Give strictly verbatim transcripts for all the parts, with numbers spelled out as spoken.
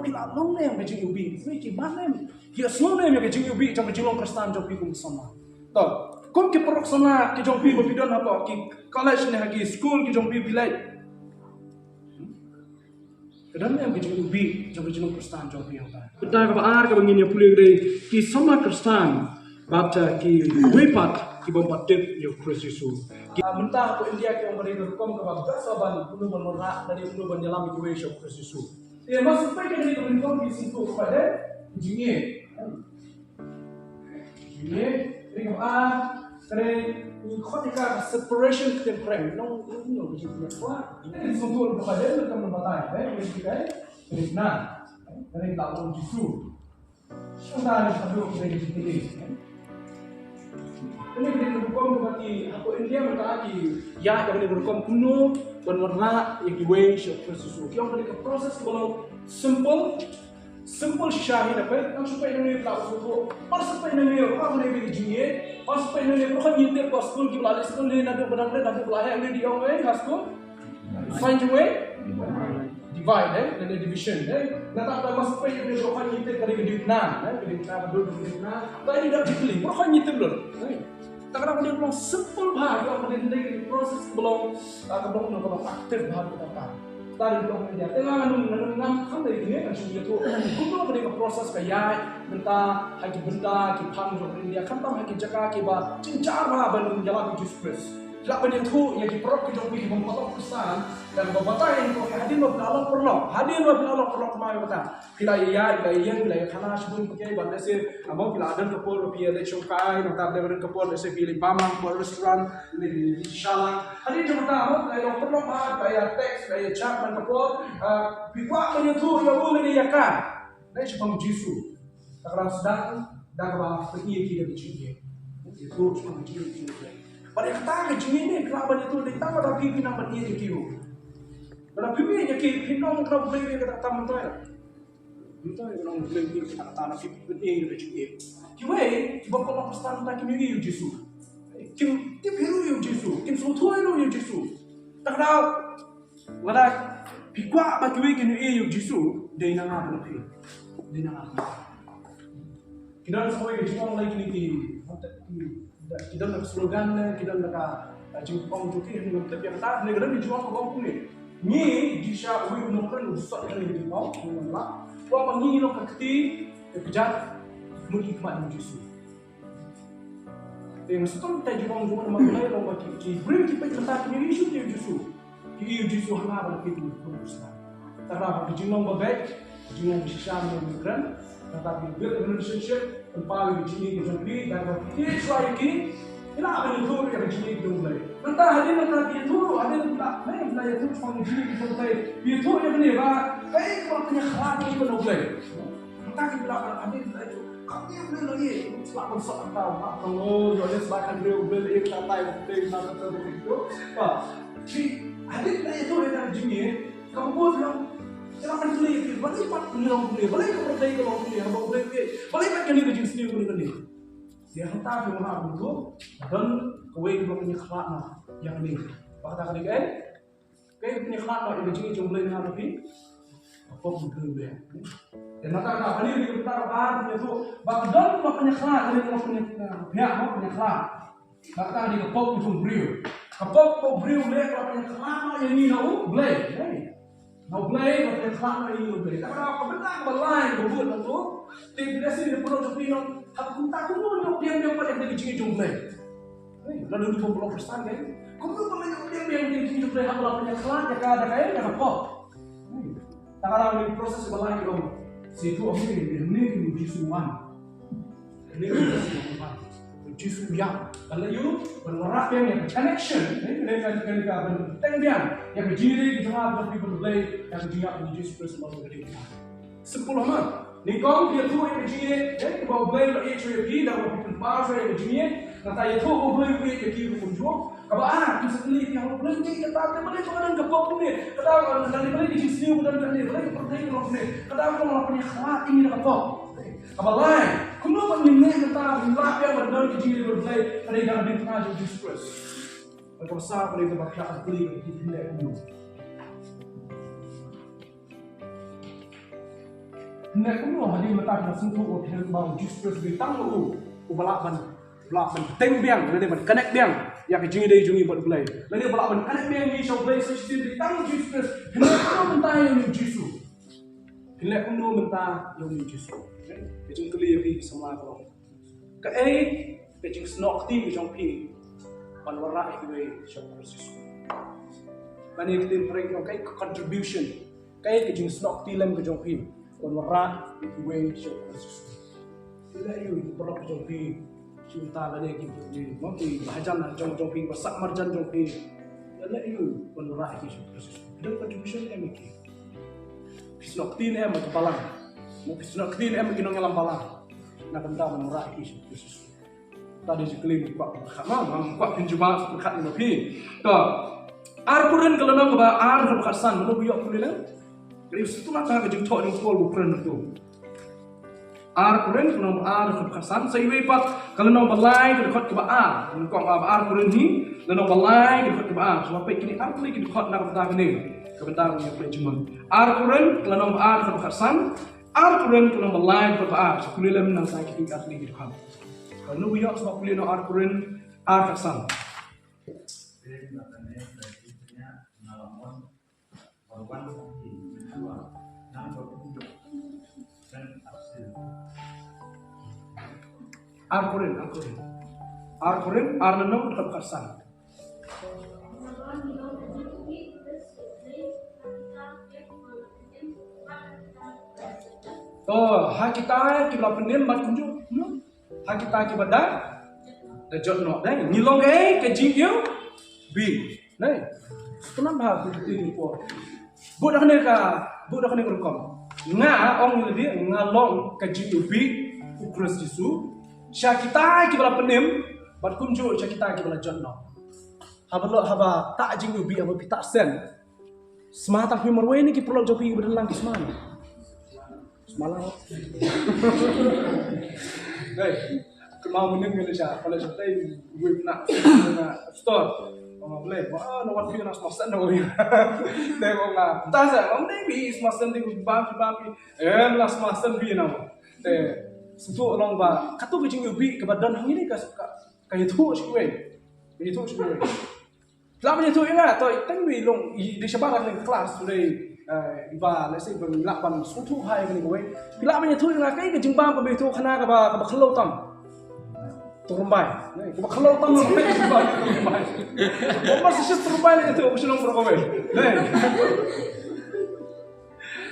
Ki la long ne em ka jingïohi, ki man ne em, ki la sngewlem ïa ka jingïohi jong ka jinglong Khristan jong phi kum samla. To, kum ki paralok samla ki jong phi ba phi don hapoh ki college ne ha ki skul ki jong phi, phi leit. Ka don ne em ka jingïohi jong ka jinglong Khristan jong phi hangta? Bynta kaba ar kaba ngin ïa pule ka dei ki samla Khristan bad, uh, kiwei pat ki bym pat tip ïa u Khrist Jisu. Ki, uh, mynta hapoh India ki ong ka dei ka rukom kaba bha sa ban kumno ban wanrah, ka dei kumno ban ïalam ïa kiwei sha u Khrist Jisu. Te ma shu peit ïa kane ka rukom ki sngewthuh kaba dei jingeh. Jingeh, ring ba, kane, u khot ïa ka separation ktien phareng. Nong, nong, nong, jingeh. Kane sngewthuh kaba dei, kane ka batai, eh, kane ka, kane ka, kane ka Jisu. Shong da ni ka dei, kane ka jingeh. Kane ka dei ka rukom kaba ki, hapoh India mynta ki ïaid da kane ka rukom kumno ban wanrah ïa kiwei sha u Khrist Jisu. Ki ong kane ka process kaba long simple, simple shisha hi, da peit, nang shu peit nangne phi lah ban sngewthuh. Mar shu peit nangne, ha kane ka jingeh, mar shu peit nangne, baroh ngi tip ba skul kiba la leit skul ne naduh ba dang leit, naduh ba la heh ne, dei ong eh ha skul. Sign jong eh? Divide, eh? Lane division, eh? Nangta da mas peit ïa kane, baroh ngi tip ka dei ka division, eh? Ka division, ka dei ka division. Ka dei da division, baroh ngi tip lut, eh? Te ka dei ka long simple bha, ka dei ka process ka long, ah, ka long, ka long active bha ka dei. Te dei ka long ïa, te nga, nga, nga, nga, nga, nga, nga, nga, kumno ka dei ka process ka ïaid mynta ha ki bynta ki phang jong India, khamtam ha ki jaka kiba jynjar bha ban ïalam ïa u Jisu Khrist. Lah ban ïathuh ïa ki paralok ki jong phi ki bym pat long Khristan, da kaba batai ïa ki, hadien ba phi la long paralok, hadien ba phi la long paralok, kumno ïa batai. Phi la ïa, phi la ïa, phi la ïa khana shibun, okay, bad lehse, ah, mo phi la don ka por ba phi ïa leit shongkai, nangta phi la don ka por lehse phi leit bam lang hapoh restaurant, leit, leit shalang. Hadien jong kata mo phi la ïa long paralok, ah, phi la ïa text, phi la ïa chat man ka por, ah, phi kwah ban ïathuh ïa u lane ïa ka. Dei shaphang u Jisu. Te ka dang sdang da kaba pyni ïa ki da ka jingïeit. Ïathuh shaphang ka jingïeit jong U Blei. Bad ïa kata ka jingïeit ne, ka lah ban ïathuh dei tang lada phi, phi nang ban ïeit ïa ki ruh. Lada phim ïeit ïa ki, phim ong ka U Blei ïa kata, kata mynta ïa. Mynta ïa ka U Blei ïa kata, kata lada phim ïeit ïa ka jingïeit. Kiwei kiba kwah Khristan mynta kim ïohi ïa u Jisu. Kim tip hi ruh ïa u Jisu, kim sngewthuh hi ruh ïa u Jisu. Te ka dei Lada phi kwah ba kiwei kin ïohi ïa u Jisu, dei na nga bad phi. Dei na nga bad phi. Ki don sa kawei ka jingong lai kine ki, ki don ka slogan ne, ki don ka, ah, jingong jong ki, ngam tip ïa kata, ne ka don ka jingong kaba ong kumne. Ngi, jingshisha uwei u nongkren u sot kane ka jingong, u nongkren. Kwah ba ngi long ka kti, ka kjat, mut ki khmat jong u Jisu. Te nga sngewthuh te jingong jong u Blei long ba ki, ki briew ki peit mynta ki ïohi shuh ïa u Jisu. Ki ïohi ïa u Jisu ha nga bad phi kum u Khristan. Te haba ki jinglong ba beit, jinglong shisha ne u kren, nangta ki build relationship, pynpaw ïa ki jingïeit ki jong ki, da kaba phi ïeit shuwa ïa ki, ki lah ban ïathuh ïa ki jingïeit ki jong u Blei. Nangta hadien nangta ki ïathuh, hadien nangta, ne, nangta ïathuh shuwa ïa ki jingïeit ki jong u Blei. Ïathuh ïa kane ba, kaei kaba pynïakhlad ïa ki ban u Blei. Nangta ki la ban hadien la ïathuh. Kam ïa Blei la ïeit. Sla ban sot nangta. Ba tang o, ïoh ïa sla kan briew Blei la ïeit nangta ïa Blei nangta ïa Blei. Ba. Shi hadien la ïathuh ïa ka jingïeit. Kam bud long. Sla ban Blei ïeit. Balei pat Blei long Blei. Balei ka pyrthei ka long Blei. Haba Blei ïeit. Balei pat kane ka jingsniew kane kane. Ïa kata ki wanrah ban ïathuh. Don kawei kaba pynïakhlad noh. Ïa kane. Ba kata kane ka eh. Kaei ba pynïakhlad noh ïa ka jingïeit jong U Blei na nga bad phi? Ka pop u briew. Te nangta ka kane ka dei ka bynta kaba ar ban ïathuh ba ka don kaba pynïakhlad, ka dei kaba pynïakhlad, pynïakhlad. Nangta ka dei ka pop u jong u briew. Ka pop u briew leh kaba pynïakhlad noh ïa ngi na U Blei. Hei. Na U Blei, kaba pynïakhlad noh ïa ngi na U Blei. Te ka dei ka bynta kaba lai kaba bud nangtu. Te lehse phi la pynlong jong phi nong, ha kumta kumno ngi ïoh biang biang pat ïa ka jingïeit jong U Blei. Hei, lada ngi bym long Khristan, hei. Kumno ba ngi ïoh biang biang ïa ka jingïeit jong U Blei, haba la pynïakhlad ïa ka da ka, ïa ka pop. Hei, te ka dei ka process ba la ïoh. Sa ïathuh ïa ngi, ïa ngi u Jisu u wan. Ïa ngi u Jisu u wan. U Jisu u ïap. Ban leh ïa u, ban wanrah biang ïa ka connection, hei, ïa ka, ïa ka, ïa ka, ban teng biang ïa ka jingïeit jong nga bad phi bad U Blei, ïa ka jingïap u Jisu Khrist ba ka dei. Simple ïa ma. Nyngkong, ïathuh ïa ka jingïeit, eh, ba U Blei u la ïeit shuwa ïa phi, da kaba phi pynpaw shuwa ïa ka jingïeit. Nangta ïathuh ba U Blei u ïeit ïa phi ruh kumjuh. Kaba ar, phi sa kylli ïa U Blei, ïeit kata, te balei ba ka don ka pop kumne? Kata ka don, balei ka jingsniew ka don kane? Balei ka pyrthei ka long kumne? Kata ka long la pynïakhlad ïa ngi da ka pop. Kaba lai, kumno ba ngin leh kata, ngin lah biang ban don ka jingïeit bad U Blei, ka dei da ka jingïeit jong u Jisu Khrist. Kaba saw ka dei kaba phi hap ban kylli ïa phi kumne kumno. Hynrei kumno hadien mynta ka sngewthuh ba phi ba u Jisu Khrist dei tang u uba lah ban, lah ban bteng biang lane ban connect biang ïa ka jingïadei jong ngi bad U Blei, lane ba lah ban connect biang ngi sha U Blei sa shisien dei tang u Jisu Khrist. Hynrei kumno mynta ïa u Jisu? Hynrei kumno mynta ïa u Jisu? Ka jingkylli ïa phi ki samla baroh. Kaei ka jingsnoh kti ka jong phi ban wanrah ïa kiwei sha U Khrist Jisu? Lane ka ktien phareng ka ong kaei ka contribution, kaei ka jingsnoh kti lem ka jong phi ban wanrah ïa kiwei sha U Khrist Jisu? Lane ïa u paralok ka jong phi, ki uta lane ki, ki, mo, ki bahajan jong, jong phi, ba sah marjan jong phi. Lane ïa u ban wanrah ïa ki sha U Khrist Jisu? Ka contribution em ïa ki. Phi snoh kti ne em ïa ki balang? Mo, phi snoh kti ne em ïa ki nongïalam balang na ka bynta ban wanrah ïa ki sha U Khrist Jisu? Ta dei jingkylli, ngam kwah pynkham, ngam kwah pynjubab pynkham ïa phi. To, Ar Korinth ka lynnong kaba ar dkhot khatsan, mano ba ïoh pule leh? Ka dei sngewthuh na ka jingthoh jong u Paul u kren hangto. Ar Korinth ka lynnong ba ar dkhot khatsan, sa iwei pat ka lynnong ba lai ka dkhot kaba ar. Nyngkong ba Ar Korinth hi, lynnong ba lai ka dkhot kaba ar. Shuwa peit kine ar tylli ki dkhot na ka bynta kane, ka bynta kane ka jingmut. Ar Korinth ka lynnong ba ar dkhot khatsan, Ar Korinth ka lynnong ba lai dkhot ba ar. Sa pule lem nangta kine ar tylli ki dkhot. Mano ba ïoh shuwa pule na Ar Korinth ar khatsan. Ar Korinth, Ar Korinth. Ar Korinth ar lynnong dkhot khatsan. To, ha kita kiba la pynim bad kumjuh, hmm? Ha kita kiba da, da jot noh, dei. Ngi long kaei? Ka jingïohi. Dei. Sngewthuh bha ka ktien u Paul. Bud da kane ka, bud da kane ka rukom. Nga ong lade nga long ka jingïohi u Khrist Jisu sha kita kiba la pynim bad kumjuh sha kita kiba la jot noh. Haba long, haba ta jingïohi, haba phi ta shen. Sma tang phi marwei ne ki paralok jong phi kiba don lang ki sma? Sma lang. Dei, kynmaw mynnin nga la sha, ka la sha tei, wei na, na store. Ong nga, Blei, wa, na wat phi na sma shen na wei. Dei, ong nga, ta sa, ong dei phi sma shen dei, bam, bam phi. Em, la sma shen phi na. Te, sngewthuh long ba, kato ka jingïohi kaba don hangne ka, ka, ka ïathuh sha kiwei. Ka ïathuh sha kiwei. Phi lah ban ïathuh ïa nga, to, tang wei long, i, dei shabar ha kane ka klas, dei, eh, iba, let's say, ban lah ban sngewthuh ha ïa kane kawei. Phi lah ban ïathuh ïa nga, kaei ka jingbam kaba ïathuh khana kaba, kaba khlem tam. Turumbai. Kaba khlem tam, turumbai. Kaba shisha turumbai la ïathuh, kaba shisha long kawei. Dei.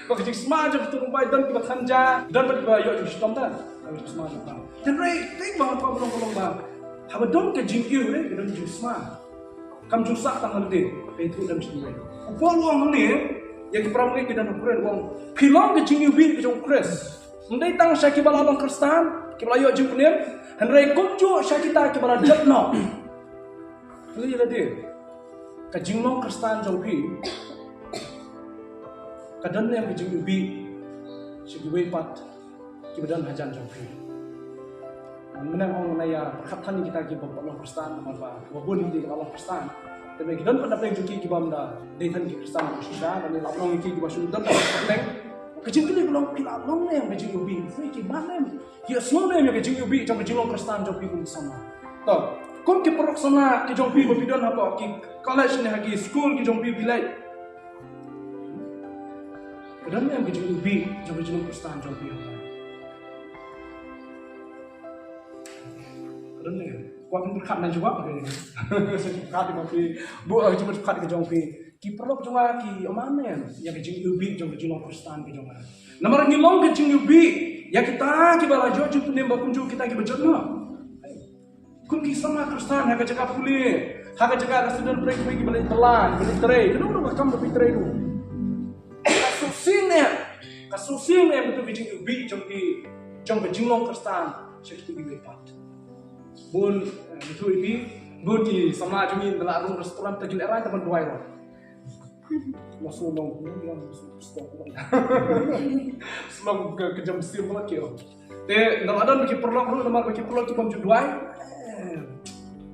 Ba ka jingsma jong ka turumbai don kiba kynja, don bad kiba ïoh jingshitom da. Ka jingsma jong ka. Hynrei, kaei ba nga kwah ban ong, ba haba don ka jingïohi, ka don jingsma. Kam ju sah tang lade, ka ïathuh da ka jingïohi. U Paul u ong hangne ïa ki para bangeit ki don ha Korinth, u ong, phi long ka jingïohi ka jong u Khrist. Ym dei tang sha kiba la long Khristan, kiba la ïoh jingpynim, hynrei kumjuh sha kita kiba la jot noh. Phi ïa lade, ka jinglong Khristan jong phi ka don ne em ka jingïohi sha kiwei pat kiba don hajan jong phi? Mynne ong nga ïa pyrkhat than ïa kita kiba long Khristan, namar ba kiba bun hi ki la long Khristan. Te ki don pat na pdeng jong ki kiba ym da dei than ki Khristan ba shisha, lane la long ïa ki kiba shu don pat na pdeng. Ka jingkylli ka long, phi la long ne em ka jingïohi? Phi ki man ne em? Ki ïohsngew ne em ïa ka jingïohi jong ka jinglong Khristan jong phi kum ki samla? To, kum ki paralok samla ki jong phi ba phi don hapoh ki college ne ha ki skul ki jong phi, phi leit. Ka don ne em ka jingïohi jong ka jinglong Khristan jong phi? Ka don ne em? Kwah phin pyrkhat, nang jubab. Pyrkhat ïa ma phi. Buh ka jingpyrkhat ka jong phi. Ki paralok jong nga ki ïohman ne em ïa ka jingïohi jong ka jinglong Khristan ka jong nga? Namar ngi long ka jingïohi ïa kita kiba la ïoh jingpynim bad kumjuh kita kiba jot noh. Kum ki samla Khristan, ha ka jaka pule, ha ka jaka ka student pule, kiba leit bylla, kiba leit trei, ka dei ruh ka kam ba phi trei ruh. Ka sngewsih ne em, ka sngewsih ne em kata ka jingïohi jong ki, jong ka jinglong Khristan sha kitu kiwei pat? Bun, eh, ïathuh ïa phi, bun ki samla jong ngi ynda la rung restaurant te ki lehrai te ban duwai ruh. Nga sngew long, sngew long ka, ka jam sim ba ki ong. Te ynda la don ki paralok ruh, namar ba ki paralok ki bym ju duwai. Eh,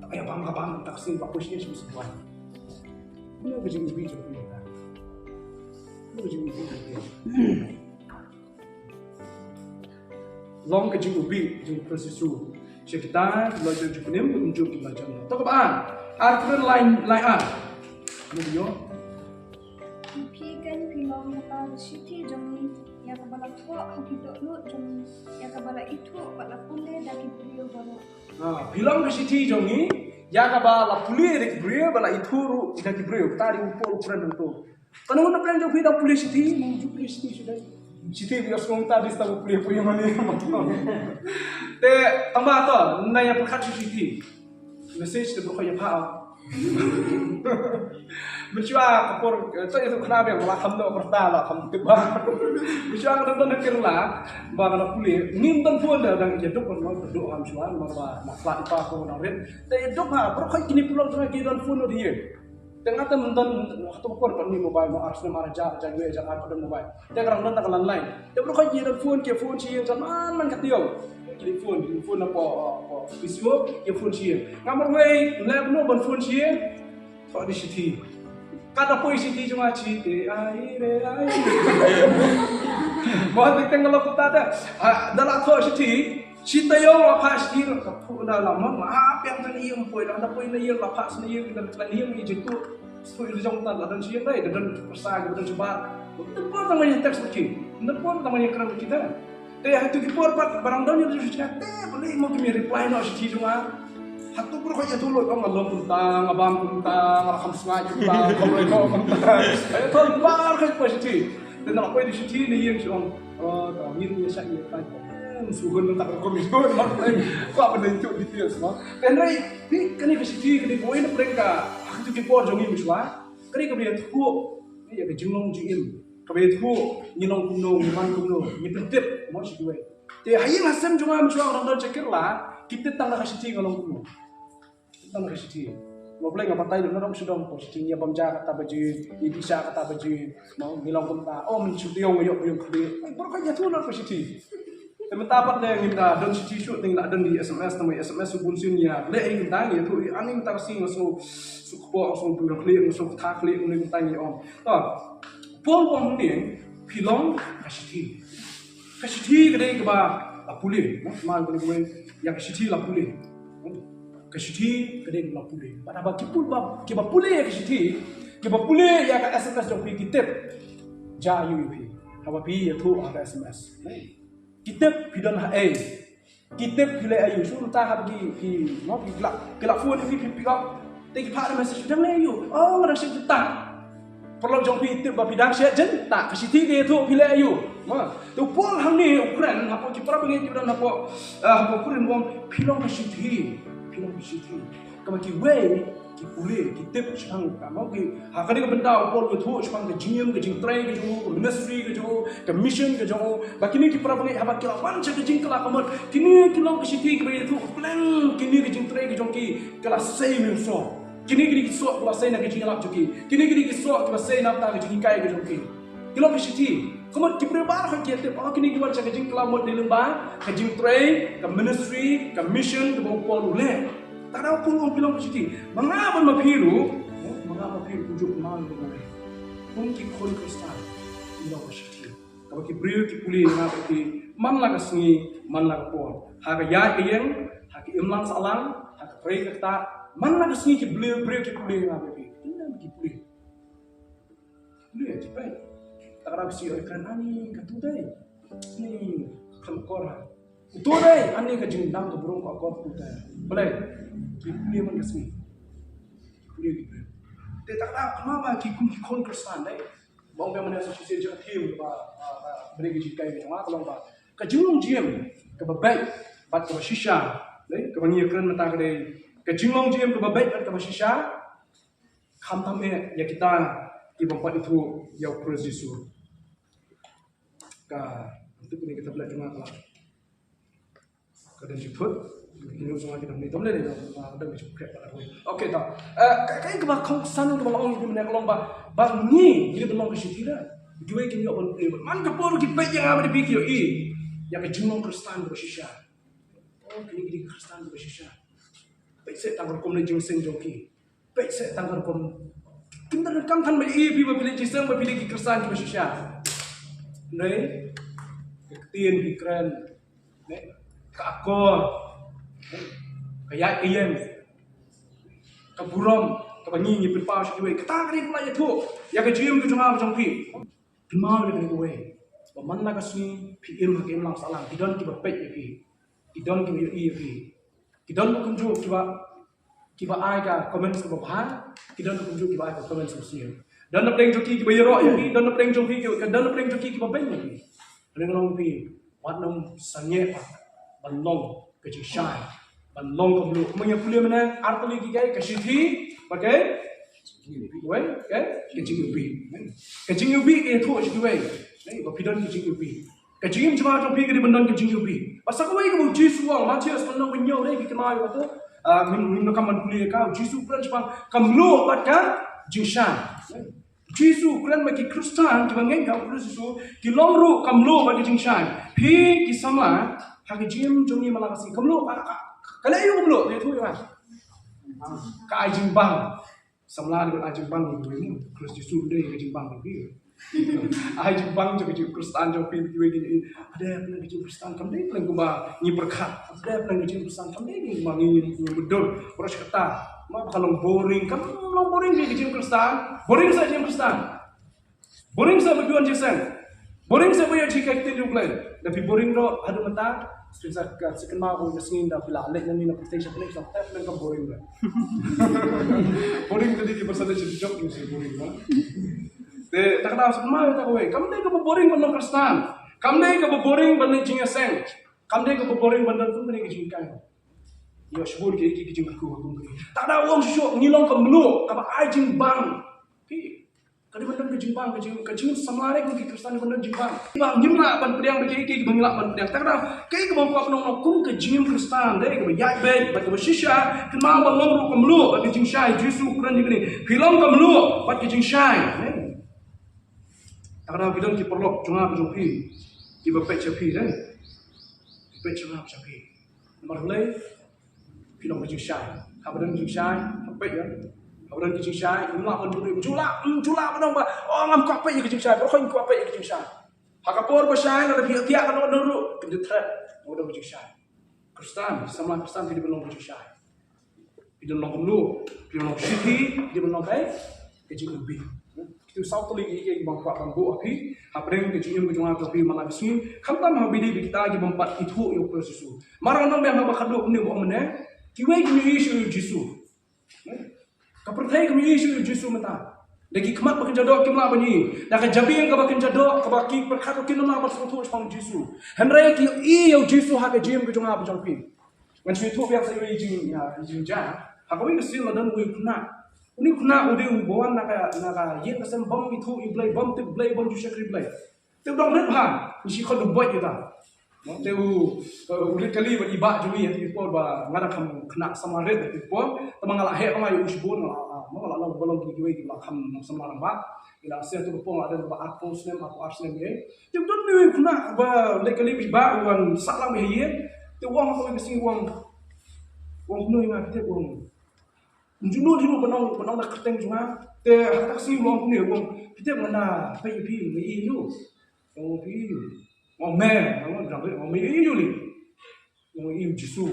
ta ïa bam ka bam, ta ka sien ba poi sien sien duwai. Kumno ka jingïohi jong phi? Kumno ka jingïohi jong phi? long ka jingïabih jong u Khrist Jisu sha kita ki la ïoh jingpynim, kumjuh ki la ïoh. To kaba ar, ar Korinth lai, lai ar. Mo ïoh. Phi keiñ phi long kata ka shithi jong ngi, ïa kaba la thoh ha ki dohnud jong ngi, ïa kaba la ithuh bad la pule da ki briew baroh. Ah, phi long ka shithi jong ngi, ïa kaba la pule da ki briew bad la ithuh ruh da ki briew. Kata dei u Paul u kren hangto. Kano kano pyrshang jong phi dang pule shithi, mo ju pule shithi shuh dei. Shithi phi ïohsngew ta dei sa pule pule mane. Te tang ba to, nai ïa pyrkhat sha shithi. Message te baroh ïa pha. Mynshuwa ka por, eh, to ïa tu khana biang la kham noh pyrta la kham tip ba. Mynshuwa ka don don kir la ba ka na pule. Ngim don phone da dang ïa duk ba duk ha mynshuwa ba ba na flat pa ko na rit. Te ïa duk ha, baroh kine pulong jong ki don phone noh ïa. Te nga te mynta hato ka por pat ni mobile mo, ar snem ar hajar, hajar wei hajar ar pat don mobile. Te ka dang don ta ka landline. Te baroh kawei ki don phone, ki phone shi ïing, jan man man ka tiong. Ki phone, ki phone na po, po Facebook, ki phone shi ïing. Nga marwei, leh kumno ban phone shi ïing. Pha di shithi. Kata poi shithi jong nga shi te, ai re ai. Mo te teng lo kata te. Ha, da la tho shithi. Shi taïew la pha shithi, ka phuh na la mon, ma ha pyrshang jong i ym poi, la da poi na ïing, la pha shi na ïing, da na ïing i jitu. Sui ri jong ta la don shi ïing dei, da don pyrsa, da don shi bar. Ym poi tang ma ïa text ki, ym poi tang ma ïa kren ki dei. Te ha tu ki por pat barang don ïa shi te, balei mo ki mi reply noh shithi jong nga. Ha tu por ko ïa tu lo, ko nga long kumta, nga bam kumta, nga kham sngai kumta, kham roi ko kumta. Ïa tu bar ko shithi. Te na poi di shithi ni ïing shong. Oh, ta ngin ïa shah ïa tai. Hmm, suhun ta ko mi suhun ma. Ko apa dei tu details ma. Hynrei ni kane ka shithi kane ko ina pyrshang ka. Aku tu ki por jong ngi mynshuwa. Kane ka ba ïathuh ïa ka jinglong jingim. Ka ba ïathuh ngi long kumno, ngi man kumno, ngi pyntip mo shi kiwei. Te ha ïing ha sem jong nga mynshuwa ka dang don shakir la. Ki tip tang da ka shithi nga long kumno. Tang ka shithi. Nga Blei nga batai da na dong shu dong ko shithi, ïa bam ja kata ba jin, ïa di sha kata ba jin. Mo ngi long kumta. Oh, men shu tiong ïoh ïoh khli. Ai, baroh ka ïathuh na ko shithi. Te mynta pat ne ngim da don shithi shuh, te ngi la don di S M S, te mo S M S u bun sien ïa. Leh ïa ngim da ïathuh ïa ani mynta ka sngi nga sngew suk kpoh, nga sngew bun khli, nga sngew kata khli, nga mynta ngi ong. To. Paul u ong hangne, phi long ka shithi. Ka shithi ka dei kaba la pule, mo, ma ka dei kaba ïa ka shithi la pule. Ka shithi ka dei kaba la pule. Bad haba ki pule ba, kiba pule ïa ka shithi, kiba pule ïa ka S M S jong phi ki tip. Ja ïa phi. Haba phi ïathuh ha ka S M S. Ki tip phi don ha ei. Ki tip phi leh aïu, shu mynta haba ki, ki, mo, ki la, ki la phone phi, phi pick up. Te ki phah da message, phi dang leh aïu. Oh, nga dang shet jyntah. Paralok jong phi tip ba phi dang shet jyntah. Ka shithi ka ïathuh phi leh aïu. Mo, te u Paul hangne u kren, hapoh ki para bangeit ki don hapoh, eh, hapoh Korinth u ong, phi long ka shithi. Phi long ka shithi. Kaba kiwei, ki pule, ki tip shaphang ka, mo, ki, ha kane ka bynta u Paul u ïathuh shaphang ka jingim, ka jingtrei ka jong u, ka ministry ka jong u, ka mission ka jong u. Ba kine ki para bangeit haba ki la wan sha ka jingkylla ka mut, kine ki long ka shithi kiba ïathuh, pleng kine ka jingtrei ka jong ki, ka la sei mynshuwa. Kine kine ki soh kiba sei na ka jingïalap jong ki. Kine kine ki soh kiba sei na ka jinghikai ka jong ki. Ki long ka shithi. Ka mut ki briew baroh ki tip, oh, kine ki wan sha ka jingkylla mut ne lyngba ka jingtrei, ka ministry, ka mission kaba u Paul u leh. Te da u Paul u ong ki long ka shithi. Ma nga bad ma phi ruh, eh, ma nga ma phi ruh kumjuh, ma nga ruh. Kum ki khun Khristan, ki long ka shithi. Kaba ki briew ki pule ïa nga bad phi, man la ka sngi, man la ka por. Ha ka ïaid ka ïeng, ha ka imlang sahlang, ha ka trei ka ktah, man la ka sngi ki briew, briew ki pule ïa nga bad phi. Ki long ki pule. Pule, ki peit. Te ka dei ba shu ïoh kren, ani ka tu dei. Ni, kham kor ha. Tu dei, ani ka jingdam ka brung ka kor tu dei. Balei, ki pule man ka sngi. Ki pule, ki pule. Te te ka dei kaba ki kum ki khun Khristan dei. Ba ong biang mane sa shisien jong ka theme ba, ba, ba, ba, ka jinghikai ka jong nga ka long ba. Ka jinglong jingim kaba beit bad kaba shisha. Dei, kaba ngi ïakren mynta ka dei. Ka jinglong jingim kaba beit bad kaba shisha. Khamtam eh ïa kita kiba pat ithuh ïa u Khrist Jisu. Ka, tu kane ka tablet jong nga ka la, ka dang ju thut. Kine jong nga ki dang ni tom le ne, ka dang ju khreh ba la. Okay, ta. Eh, ka, ka kaba kongsan kaba la ong ïa phi mynne ka long ba, ba ngi, ngi dang long ka shithi da. Kiwei ki ïoh ban plie. Man ka por ki peit ïa nga bad phi ki ïohi ïa ka jinglong Khristan kaba shisha. Oh, kine ki dei ki Khristan kaba shisha. Peit seh tang rukom leh jingïaseng jong ki. Peit seh tang rukom. Kim dang kam than ba i phi ba phi leh jingïaseng ba phi dei ki Khristan kiba shisha. Hynrei ka ktien ki kren. Ka akor, ka ïaid ka ïeng, ka burom kaba ngi ngi pynpaw sha kiwei. Kata ka dei kaba la ïathuh ïa ka jingim ka jong nga jong phi. Kynmaw ïa kane kawei, ba man la ka sngi phi im ha ka imlang sahlang, ki don kiba peit ïa phi, ki don kiba ïohi ïa phi, ki don ba kumjuh kiba kiba ai ka comments kaba bha, ki don ba kumjuh kiba ai ka comments kaba sniew. Don na pdeng jong ki kiba ïaroh ïa phi, don na pdeng jong phi kiba, don na pdeng jong ki kiba beiñ ïa phi. Hynrei nga ong ïa phi, wat nym sangeh ba ban long ka jingshai, ban long ka mluh. Kumba ngi pule mynne, ar tylli ki, ka shithi bad ka, wei, ka jingïohi. Ka jingïohi ka ïathuh sha kiwei ba phi don ka jingïohi. Ka jingim jong nga jong phi ka dei ban don ka jingïohi. Bad sa kawei kaba u Jisu u ong, Mathaios lynnong ba hynñiew, dei phi kynmaw ïa kata. Ah, ngim, ngim donkam ban pule ïa ka, u Jisu u kren shaphang ka mluh bad ka jingshai. U Jisu u kren ba ki Khristan kiba ngeit ha u Khrist Jisu ki long ruh ka mluh bad ka jingshai. Phi ki samla ha ka jingim jong ngi man la ka sngi, ka mluh ka, ka, ka leh aïu ka mluh? Ka ïathuh ïa nga. Ka ai jingbang. Samla dei ban ai jingbang ïa kiwei mo. Khrist Jisu u dei ka jingbang ïa phi. Ai jingbang jong ka jingim Khristan jong phi, kiwei ki ïohi, hadei pynlong ka jingim Khristan kam dei pynlong kumba ngi pyrkhat. Hadei pynlong ka jingim Khristan kam dei kumba ngi, ngi, ngi mutdur. Baroh shi katta. Ma ba ka long boring, kam long boring ka jingim Khristan. Boring sa jingim Khristan. Boring sa ba phi wan jingïaseng. Boring sa ba ïa jinghikai ktien jong U Blei. Da phi boring ruh haduh mynta, sa phin sa kynmaw ba ka sngi da phi la leit nangne na police station, police station, tep lem kam boring ruh. Boring tadi ki pasal sha jok ni, sa boring ruh. Te ta ka daw sa kynmaw ïa kawei, kam dei kaba boring ban long Khristan. Kam dei kaba boring ban leit jingïaseng. Kam dei kaba boring ban don kum kane ka jinghikai. Ïoh shibun ki, ki, ki jingkyrkhu kum kane. Ta ka daw ong shuh shuh, ngi long ka mluh kaba ai jingbang. Phi Ka dei ban don ka jingbang, ka jing, ka jingim samla ne kum ki Khristan dei ban don jingbang. Ba ngim lah ban pdiang da kiei kiei kiba ngi lah ban pdiang. Te ka dei kaei kaba nga kwah ban ong kum ka jingim Khristan, dei kaba ïaid beit bad kaba shisha, kynmaw ba long ruh ka mluh bad ka jingshai. Jisu u kren ïa kane, phi long ka mluh bad ka jingshai. Te ka dei ki don ki paralok jong nga bad jong phi kiba peit sha phi, dei. Ki peit sha nga bad sha phi. Namar balei? Phi long ka jingshai. Haba don ka jingshai, haba peit ïa. Haba don ka jingshai, ym lah ban buh, ym ju lah, ym ju lah ban ong ba, oh, ngam kwah peit ïa ka jingshai, baroh khoit ngim kwah peit ïa ka jingshai. Ha ka por ba shai, lada phi ïoh thiah kano kano ruh, phin da thret ba don ka jingshai. Khristan, samla Khristan, phi dei ban long ka jingshai. Phi dei ban long kumno, phi dei ban long shithi, phi dei ban long kai, ka jingim phi. Kito saw tylli ki, kiba nga kwah ban buh ha phi, hapdeng ka jingim ka jong nga jong phi man la ka sngi, khamtam ha ba ïadei bad kita kiba ym pat ithuh ïa u Khrist Jisu. Mar nga ong biang haba khadduh kumne ba ong mynne, kiwei kim ïohi shuh ïa u Jisu. Ka pyrthei kam ïohi shuh ïa u Jisu mynta. Da ki khmat ba kynja doh kim lah ban ïohi. Da ka jabieng kaba kynja doh, kaba ki pyrkhat ruh kim lah ban sngewthuh shaphang u Jisu. Hynrei ki ïohi ïa u Jisu ha ka jingim ka jong nga bad jong phi. Ngan shu ïathuh biang sa ïa u jing, ïa, jingjia. Ha kawei ka sien la don uwei u khynnah. Une u khynnah u dei uba wan na ka, na ka ïing ka sem bym ithuh ïa u Blei, bym tip Blei, bym ju shakri Blei. Te u dang rit bha, ngi shu khot u Boid ïa uta. Te u, u rit kali bad i bah jong ngi, ha kawei ka por ba nga dang kham khynnah samla rit ha kawei ka por. Te ma nga la heh ba nga ïoh u shibun, nga la, ma nga la long ba long ki, kiwei ki la kham samla rangbah. Ngi la seh ha kawei ka por nga la don ba arphew snem, arphew ar snem ïa. Te u don uwei u khynnah ba leit kali bad i bah, u wan sah lang bad ha ïing. Te u ong ha kawei ka sngi u ong, u ong kumno ïa nga, te u ong, ym ju nud hi ruh ban ong, ban ong da ka kyrteng jong nga. Te ha kata ka sngi u ong kumne, u ong, phi tip ngan da peit ïa phi, me ïohi ïa u. U ong phi ïohi ïa u. U ong me, u ong me ïohi ïa u lei. U ong ïohi ïa u Jisu.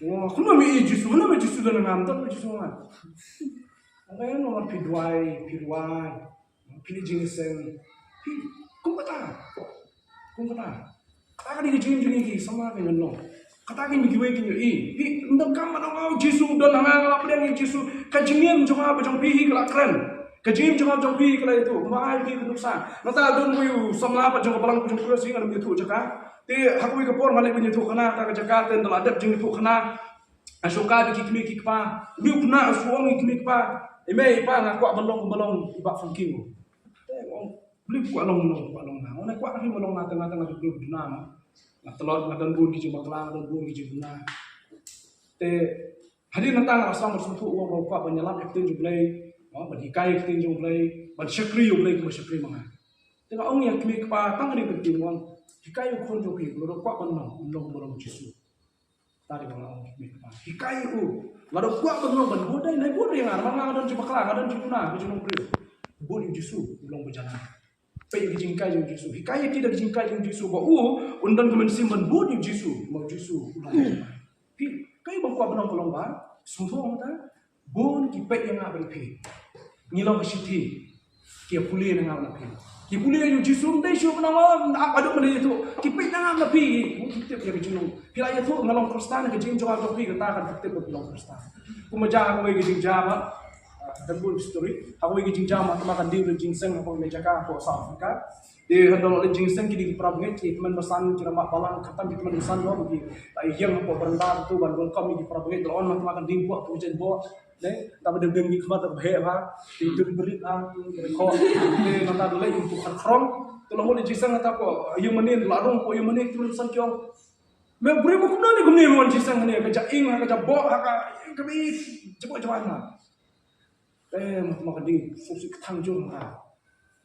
U ong kumno me ïohi ïa u Jisu, kumno me ïohi ïa u Jisu, don ha nga, don u Jisu ha nga. U ong, eh, namar phi duwai, phi rwai. Phi leh jingïaseng. Phi, kum kata. Kum kata. Kata ka dei ka jingim jong ngi ki samla, ngan ong. Kata ka dei kiwei kin ïohi. Phi, ym donkam ban ong, oh, Jisu u don ha nga, nga la pdiang ïa u Jisu. Ka jingim jong nga bad jong phi hi ka la kren. Ka jingim jong nga bad jong phi hi ka la ïathuh. Kumba ai phi ka nuksa. Nangta don uwei u samla bad jong ka balang ka jong u Khrist, ngan ym ïathuh jaka. Te ha kawei ka por nga leit ban ïathuh khana, kata ka jaka te ynda la dep jingïathuh khana. Nga shongkai bad ki kmie ki kpa. Une u khynnah u shu ong ïa ki kmie ki kpa, "I mei i pa, nga kwah ban long, ban long i Bah Funky." Te u ong, "Balei phi kwah long, long, kwah long na?" "Nga kwah ban long na, te nga, te nga dei u duna mo. Nga tlot, nga don bun ki jingbakla, nga don bun ki jingduna." Te hadien nangta nga la sdang ban sngewthuh u ong ba u kwah ban ïalap ïa ka ktien jong U Blei, mo, ban hikai ïa ka ktien jong U Blei, ban shakri ïa U Blei kumba shakri ma nga. Te nga ong ïa ki kmie ki kpa, tang kane ka ktien, u ong, "Hikai ïa u khun jong phi, lada u kwah ban long, un long kumba long u Jisu." Kata dei ba nga ong ïa ki kmie ki kpa. Hikai ïa u. Lada u kwah ban long, ban bud, dei, nai bud ïa nga, namar nga don jingbakla, nga don jingduna, ka jinglong briew. Bud ïa u Jisu, u long ba jan nga. Peit ïa ka jinghikai jong u Jisu. Hikai ïa ki da ka jinghikai jong u Jisu ba u un don ka mynsiem ban bud ïa u Jisu. Ba u Jisu u long. Phi, kaei ba nga kwah ban ong ka long ba sngewthuh mynta. Bun ki peit ïa nga bad ïa phi. Ngi long ka shithi. Ki ïa pule na nga bad na phi. Ki pule ïa u Jisu, ym dei shuh ban ong, ap haduh ban ïathuh. Ki peit na nga bad na phi. Ki tip ïa ka jinglong. Phi la ïathuh nga long Khristan, ka jingim jong nga jong phi kata kan tip ba phi long Khristan. Kumba jia ha kawei ka jingjia ba, ah, don bun story. Ha kawei ka jingjia Mahatma Gandhi u leit jingseng ha kawei ka jaka hapoh South Africa. Te hynda u la leit jingseng, kine ki para bangeit, ki tymmen basan, ki rangbah balang, khamtam ki tymmen basan, ki la ïeng hapoh baranda, tu ban welcome ïa ki para bangeit. La wan Mahatma Gandhi, buh tu jan buh. Ne, ta ba dang dang ki khmat ta ba heh ba. Ki tu ki berit ba, ki khot. Ne, nangta da leit ki khar khrong. Tu la mut leit jingseng ta ko, ïa mane, la rung ko ïa mane, ki tymmen basan ki ong. Me briew ba kumno ne kumne me wan jingseng ne, ka ja ing, ka ja buh, ka, ka bi, jabok jabok na. Eh, Mahatma Gandhi, suk sik kthang jur nangta.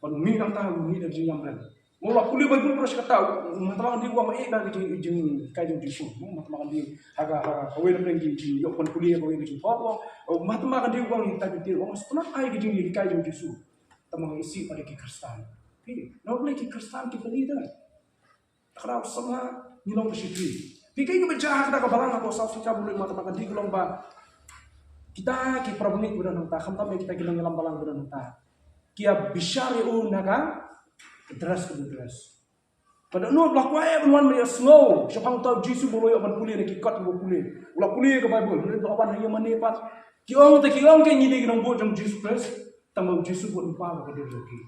Ban mih nangta, mih da ka jingïam ren. Mo la pule Baibl, pule shi katta, Mahatma Gandhi u ong ma ïeh da ka jing, jinghikai jong u Jisu. Mo Mahatma Gandhi, ha ka, ha ka, kawei na pdeng ki, ki ïoh ban pule, kawei ka jingthoh, u ong, Mahatma Gandhi u ong, ïa kita ki, u ong, sngewtynnat ai ka jinghikai jong u Jisu. Tangba nga isih pat da ki Khristan. Phi, na U Blei ki Khristan ki bali da. Kata ka daw samla ngi long ka shithi. Phi, kaei kaba jia ha kata ka balang hapoh South Africa ba u leit Mahatma Gandhi ka long ba kita ki para bangeit kiba don hangta, khamtam ïa kita ki nongïalam balang ba don hangta, ki ïa bishar ïa u na ka dress kaba u dress. Bad u la kwah ban wan ban ïasngew shaphang uta u Jisu ba u la ïoh ban pule na ki kot kiba u pule. U la pule ka Baibl, u la wan ha ïing mane pat. Ki ong te ki ong, ke ngi dei ki nongbud jong u Jisu Khrist. Tangba u Jisu bud lypa bad ka dur jong ki.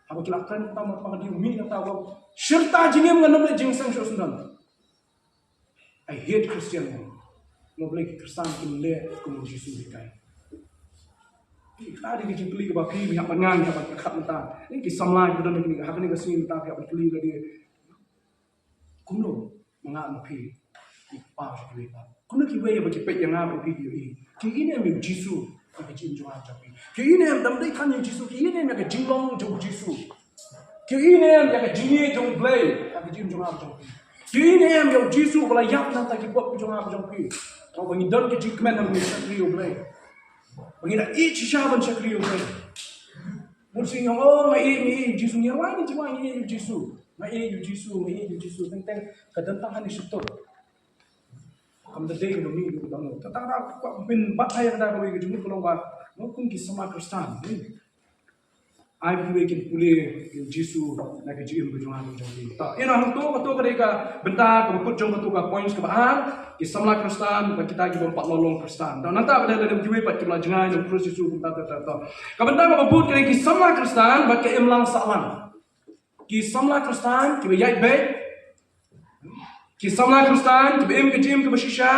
Haba ki la kren kumta, Mahatma Gandhi u mih nangta u ong, shirta jingim ngan ym leh jingseng shuh shuh. I hate Christian. Mo balei ki Khristan kim leh kum u Jisu u hikai. Kata dei ka jingkylli kaba phi, phi hap ban ngan, phi hap ban pyrkhat mynta. Ki samla kiba don ha kane, ha kane ka sngi mynta phi hap ban kylli lade. Kumno ma nga ma phi, ki kpa sha kiwei pat? Kumno kiwei ba ki peit ïa nga bad phi ki ïohi? Ki ïohi ne em ïa u Jisu ha ka jingim jong nga jong phi? Ki ïohi ne em, dang dei than ïa u Jisu, ki ïohi ne em ïa ka jinglong jong u Jisu? Ki ïohi ne em ïa ka jingïeit jong U Blei ha ka jingim jong nga jong phi? Ki ïohi ne em ïa u Jisu ba la ïap na ka bynta ki pop jong nga jong phi? Haba ngi don ka jingkmen, ngi shakri U Blei. Ba ngi da ïeit shisha ban shakri U Blei. Bun sien ngi ong, oh, nga ïeit, nga ïeit ïa u Jisu, ngi rwai, ngi rwai, nga ïeit ïa u Jisu. Nga ïeit ïa u Jisu, nga ïeit ïa u Jisu, teng teng ka don tang ha ne shatut. Kam da dei ka mih ruh ka dang. Kata ka kwah pynbna ïa kata kawei ka jingmut ka long ba, mo, kum ki samla Khristan, ai ba kiwei kin pule ïa u Jisu na ka jingim ka jong nga jong phi. Ta, ïa na hangto, kato ka dei ka bynta kaba kut jong kato ka points kaba ar, ki samla Khristan bad kita kiba ym pat long Khristan. Ta, nangta ba dei lada kiwei pat kiba la jngai na u Khrist Jisu, bynta ta ta ta. Ka bynta kaba bud ka dei ki samla Khristan bad ka imlang sahlang. Ki samla Khristan kiba ïaid beit, ki samla Khristan kiba im ka jingim kaba shisha,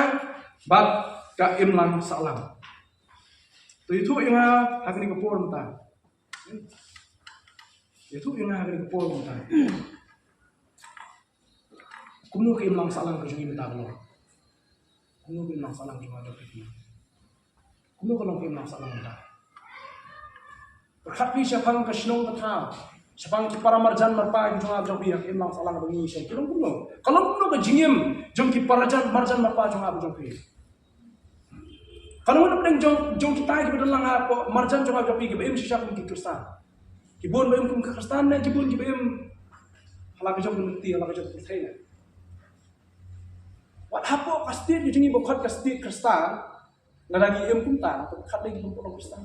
bad ka imlang sahlang. To ïathuh ïa nga ha kane ka por mynta. Ïathuh ïa nga ha kane ka por mynta. Kumno ka imlang sahlang ka jong ngi mynta ka long? Kumno ka imlang sahlang ka jong nga jong phi? Kumno ka long ka imlang sahlang mynta? Pyrkhat phi shaphang ka shnong ka thaw, shaphang ki para marjan marpa ki jong nga jong phi, ka imlang sahlang ba ngi shem, ka long kumno? Ka long kumno ka jingim jong ki para jan, marjan marpa jong nga jong phi? Ka long kumno pdeng jong, jong kita kiba don lang hapoh marjan jong nga jong phi, kiba im shisha kum ki Khristan? Ki bun ba im kum ki Khristan ne ki bun kiba im ha la ka jong ka lynti, ha la ka jong ka pyrthei ne? Wat hapoh ka state ka jong ngi ba khot ka state Khristan, lada ngi im kumta, to khadduh ngi ym pat long Khristan.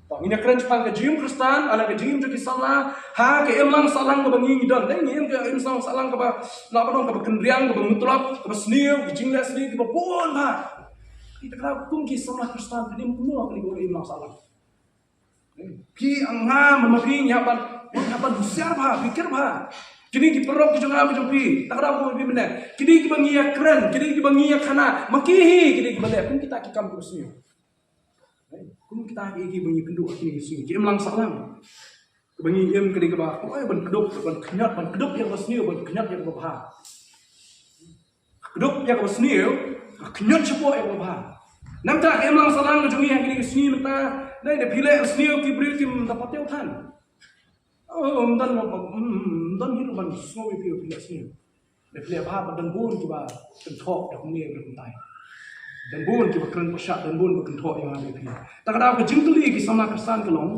To ngin ïa kren shaphang ka jingim Khristan, lane ka jingim jong ki samla ha ka imlang sahlang kaba ngi ngi don. Dei ngi im ka imlang sahlang kaba, la ba don, kaba kynriang, kaba mutlop, kaba sniew, ka jingleh sniew kaba bun bha. Kita kata kum ki samla Khristan, phin im kumno ha kane ka imlang sahlang? Phi, nga bad ma phi ngi hap ban, ngi hap ban husiar bha, phikir bha. Kine ki paralok ki jong nga ki jong phi, ta ka daw kumba phi mynne, kine kiba ngi ïa kren, kine kiba ngi ïa khana, ma ki hi kine kiba leh kum kita ki kam kiba sniew. Kum kita ki, kiba ngi pynduh ha kine ki sngi, ki imlang sahlang. Kaba ngi im, kane kaba, oi, ban kdup, ban kñiot, ban kdup ïa kaba sniew, ban kñiot ïa kaba bha. Kdup ïa kaba sniew, kñiot shapoh ïa kaba bha. Nangta ka imlang sahlang ka jong ngi ha kine ki sngi mynta, dei da phi leh sniew ki briew kim da pateng than. Oh, ym don, ym don hi ruh ban sngew ïa phi, phi leh sniew. Da phi leh bha, ba don bun kiba kynthoh da kumne da kumtai. Don bun kiba kren pyrshah, don bun ba kynthoh ïa nga ïa phi. Ta ka daw ka jingkylli ki samla Khristan ka long,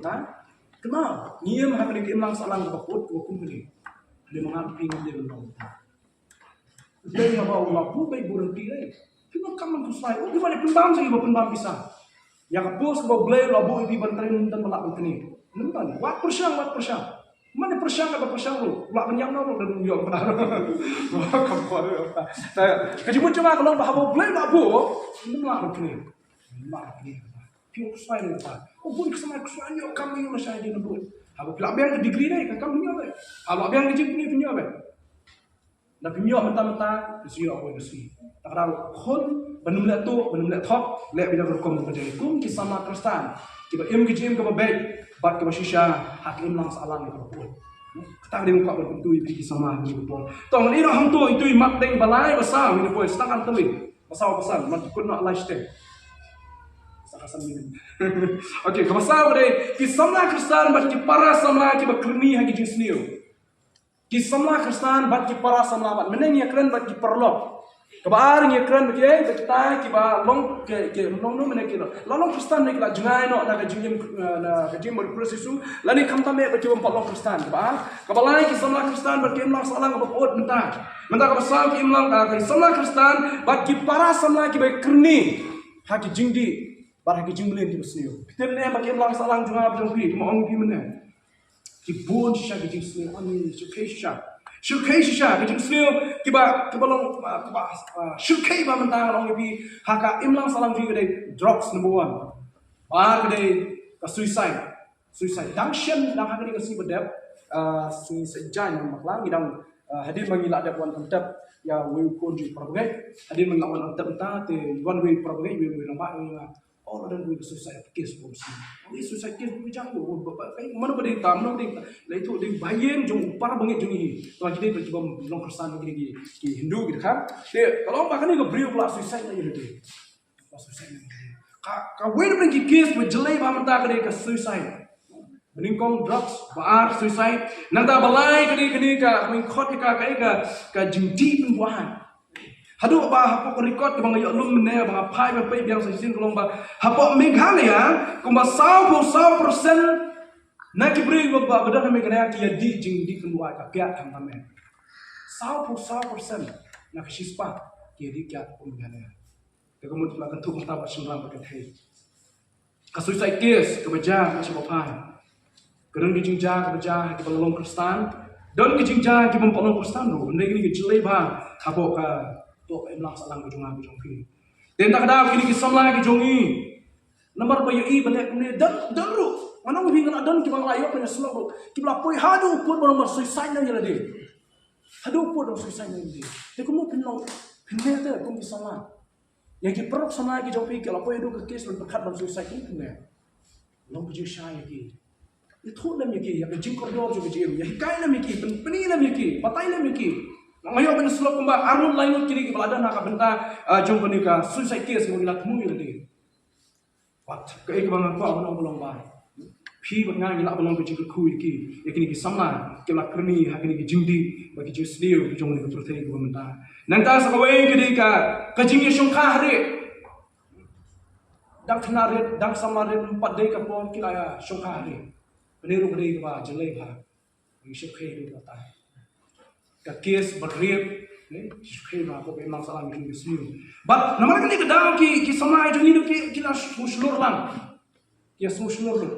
mynta. Kynmaw, ngi im ha kane ka imlang sahlang kaba kut kaba kum kane. Hynrei ma nga phi ngim dei ban long mynta. Dei haba u la buh beit buh ryntih dei. Phi nym kam ban khuslai. Oh, phi mane pynbam sa, phi ba pynbam pisa. Ïa ka post kaba U Blei u la buh ïa phi ban train, ym don ba lah ban knieh. Ym don. Wat pyrshang, wat pyrshang. Mane pyrshang kaba pyrshang ruh. U lah ban ïam noh ruh, lada u ïoh kata. Ka jingmut jong nga ka long ba haba U Blei u la buh, ym lah ban knieh. Ym lah ban knieh. Phi khuslai ruh kata. Oh, bun khuslai, khuslai, ïoh kam, ïoh lashai dei na buh. Haba phi lah biang ka degree dei, ka kam phi ïoh dei. Haba lah biang ka jingpyni phi ïoh dei. Lada phi ïoh mynta mynta, phi sa ïoh kawei ka sngi. Te ka daw khun ba nym leh tuh, ba nym leh thok, leh beit da ka rukom kaba jai kum ki samla Khristan kiba im ka jingim kaba beit bad kaba shisha ha ka imlang sahlang kaba kut. Kata ka dei nga kwah ban kyntu ïa phi ki samla ha kane ka por. To ngan ïeh noh hangto, ïa uto i Mat dei ba lai, ba saw, ïa uto i Stang Anthem, ba saw, ba san, mat kut noh lai shatei. Sa ka san minit. Okay, kaba saw ka dei ki samla Khristan bad ki para samla kiba kyrni ha ki jingsniew. Ki samla Khristan bad ki para samla, bad mynne ngi ïakren bad ki paralok. Kaba ar ngi ïakren bad ki, eh, bad kita kiba long, ki, ki long, no, mynne ki long, la long Khristan ne ki la jngai noh na ka jingim, eh, na ka jingim bad u Khrist Jisu. Lane khamtam eh bad kiba ym pat long Khristan. Kaba ar, kaba lai ki samla Khristan bad ki imlang sahlang kaba kut mynta. Mynta kaba saw ki imlang, ah, ki samla Khristan bad ki para samla kiba kyrni ha ki jingdih bad ha ki jingmlien kiba sniew. Phi tip ne em ba ki imlang sahlang jong nga bad jong phi, kumba ong phi mynne. Ki bun shisha ki jingsniew, ani, shyrkhei shisha. Shyrkhei shisha ki jingsniew kiba, kiba long, ah, kiba, ah, shyrkhei ba mynta nga ong ïa phi ha ka imlang sahlang jong ngi ka dei drugs number one. Ba ka dei ka suicide. Suicide. Dang shen, dang ha kane ka sngi ba dep, ah, sngi Saitjaiñ, ngan bakla, ngi dang, ah, hadien ba ngi la dep wan pyntip ïa uwei u khun jong i para bangeit. Hadien ba ngi la wan pyntip mynta te wan uwei u para bangeit, uwei, uwei u rangbah, uwei u Oh, la don uwei ka suicide case ba u sngew. Uwei suicide case ba u jang, ba, ba, ba, mano ba dei ta, mano ba dei ta. La ïathuh dei ba ïeng jong u para bangeit jong ngi. Te ki dei ba ki bym long Khristan, ki dei ki, ki Hindu ki dei ka. Te ka long ba kane ka briew ka la suicide na ïa lade. Ka suicide na ïa lade. Ka, kawei na ki case ba jyllei ba mynta ka dei ka suicide. Ba nyngkong drugs, ba ar suicide. Nangta ba lai ka dei kane ka, ba nyngkong ka, ka, ka, ka jingdih pynbuaid. Haduh ba hapoh ka record kaba nga ïoh lum mynne ba nga phai ban peit biang sa shisien ka long ba hapoh Meghalaya kumba sawphew saw percent na ki briew ba, ba, ba don ha Meghalaya ki ïa dih jingdih pynbuaid, ka kiad khamtam eh. Sawphew saw percent na ka shispah ki ïa dih kiad hapoh Meghalaya. Te ka mut la kynthup mynta bad shynrang bad kynthei. Ka suicide case kaba jia ka sha ba phai. Ka don ka jingjia kaba jia ha kiba la long Khristan. Don ki jingjia ki bym pat long Khristan ruh, hynrei kine ki jlei bha hapoh ka, hapoh ka imlang sahlang ka jong nga ka jong phi. Te mynta ka daw kine ki samla ki jong ngi, namar ba ïohi ba leh kumne, don, don ruh. Nga ong ïa phi, nga la don kiba nga la ïoh ban ïasyllok ruh, kiba la poi haduh u pud ban suicide na ïa lade. Haduh u pud ban suicide na ïa lade. Te kumno phin long, phin leh te kum ki samla? Ïa ki paralok samla ki jong phi ki la poi haduh ka case ban pyrkhat ban suicide, kumno phin leh? Long ka jingshai ïa ki. Ïathuh lem ïa ki ïa ka jingkordor jong ka jingim, ïahikai lem ïa ki, pyn, pyni lem ïa ki, batai lem ïa ki. Nga ïoh ban ïasyllok kumba ar ngut lai ngut kine kiba la don ha ka bynta, ah, jong kane ka suicide case, kiba la thmu ïa lade. Wat kaei kaba nga kwah ban ong ka long ba phi bad nga ngi lah ban long ka jingkyrkhu ïa ki, ïa kine ki samla kiba la kyrni ha kine ki jingdih bad ki jingsniew ki jong kane ka pyrthei kaba mynta. Nangta sa kawei ka dei ka, ka jingïashongkha harieh. Dang khynnah rit, dang samla rit, ym pat dei ka por ki la ïashongkha harieh. Kane ruh ka dei kaba jlei bha. Ngi sheptieng ïa kata. Ka case ba rape, ne, sheptieng ba ko ba imlang sahlang ki sniew. But namar kane ka daw ki, ki samla jong ngi ki, ki la shu shlur lang. Ki la shu shlur lang.